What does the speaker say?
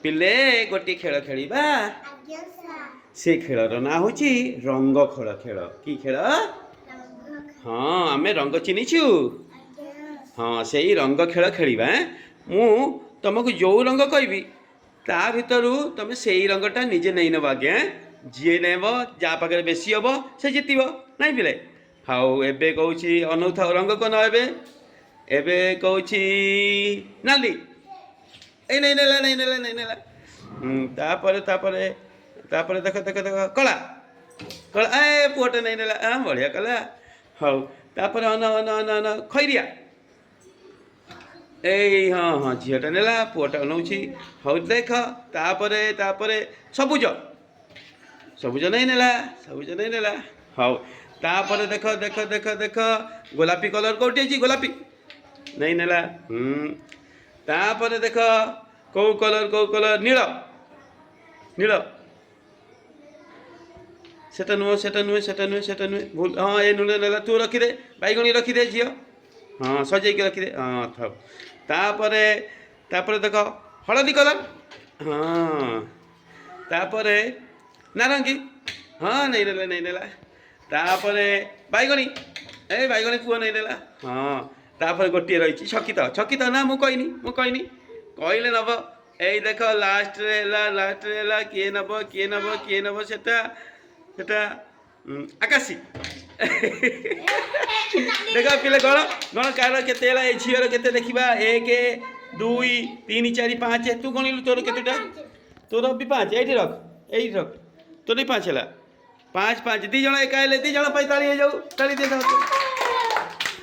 ପିଲେ, ଗୋଟିଏ ଖେଳ ଖେଳିବା। ଆଜ୍ଞା ସାର୍। ସେ ଖେଳର ନାଁ ହେଉଛି ରଙ୍ଗ ଖେଳ। ଖେଳ କି ଖେଳ? ରଙ୍ଗ। ହଁ, ଆମେ ରଙ୍ଗ ଚିହ୍ନିଛୁ। ଆଜ୍ଞା। ହଁ, ସେଇ ରଙ୍ଗ ଖେଳ ଖେଳିବା, ଏଁ? ମୁଁ ତମକୁ ଯେଉଁ ରଙ୍ଗ କହିବି, ତା ଭିତରୁ ତମେ ସେଇ ରଙ୍ଗଟା ନିଜେ ନେଇ ନେବ। ଆଜ୍ଞା, ଯିଏ ନେବ, ଯାହା ପାଖରେ ବେଶୀ ହେବ, ସେ ଜିତିବ। ନାଇଁ ପିଲେ? ହଉ, ଏବେ କହୁଛି, ଅନଉଥାଉ। ରଙ୍ଗ କ'ଣ ଏବେ? ଏବେ କହୁଛି ନାଲି। ଏଇ ନେଇ ନେଲା, ନେଇ ନେଲା, ନେଇ ନେଲା। ତାପରେ, ତାପରେ, ତାପରେ, ଦେଖ, ଦେଖ, ଦେଖ, କଳା, କଳା। ଏ ପୁଅଟା ନେଇ ନେଲା। ହଁ, ବଢ଼ିଆ କଲା। ହଉ, ତାପରେ ଅନ, ଅନ, ଅନ, ଅନ, ଖଇରିଆ। ଏଇ, ହଁ ହଁ ଝିଅଟା ନେଲା, ପୁଅଟା ଅନଉଛି। ହଉ, ଦେଖ, ତାପରେ, ତାପରେ ସବୁଜ। ସବୁଜ ନେଇ ନେଲା, ସବୁଜ ନେଇ ନେଲା। ହଉ, ତାପରେ ଦେଖ, ଦେଖ, ଦେଖ, ଦେଖ, ଗୋଲାପୀ କଲର୍ କୋଉଠି ଅଛି? ଗୋଲାପୀ ନେଇ ନେଲା। ତାପରେ ଦେଖ, କୋଉ କଲର୍, କୋଉ କଲର୍? ନୀଳ, ନୀଳ। ସେଟା ନୁହଁ, ସେଟା ନୁହେଁ, ସେଟା ନୁହେଁ, ସେଟା ନୁହେଁ, ଭୁଲ। ହଁ, ଏ ନୀଳ ନେଲା। ତୁ ରଖିଦେ, ବାଇଗଣୀ ରଖିଦେ ଝିଅ। ହଁ, ସଜେଇକି ରଖିଦେ। ହଁ, ଥାଉ। ତାପରେ, ତାପରେ ଦେଖ, ହଳଦୀ କଲର୍। ହଁ, ତାପରେ ନାରଙ୍ଗୀ। ହଁ, ନେଇନେଲା, ନେଇନେଲା। ତାପରେ ବାଇଗଣୀ। ଏ ବାଇଗଣୀ ପୁଅ ନେଇନେଲା। ହଁ, ତାପରେ ଗୋଟିଏ ରହିଛି, ଛକିତ। ଛକିତ ନା, ମୁଁ କହିନି, ମୁଁ କହିନି। କହିଲେ ନବ। ଏଇ ଦେଖ, ଲାଷ୍ଟରେ ହେଲା, ଲାଷ୍ଟରେ ହେଲା। କିଏ ନବ, କିଏ ନବ, କିଏ ନବ? ସେଟା, ସେଟା ଆକାଶୀ। ଦେଖ ପିଲା, ଗଣ, ଗଣ, କାହାର କେତେ ହେଲା? ଏ ଝିଅର କେତେ ଦେଖିବା। ଏକ, ଦୁଇ, ତିନି, ଚାରି, ପାଞ୍ଚ। ତୁ ଗଣିଲୁ, ତୋର କେତେଟା? ତୋର ବି ପାଞ୍ଚ। ଏଇଠି ରଖ, ଏଇଠି ରଖ। ତୋର ବି ପାଞ୍ଚ ହେଲା। ପାଞ୍ଚ, ପାଞ୍ଚ, ଦୁଇ ଜଣ ଏକା ହେଲେ। ଦୁଇ ଜଣ ପାଇଁ ତାଳି ହେଇଯାଉ। ତାଳି ଦିଅ ସମସ୍ତେ।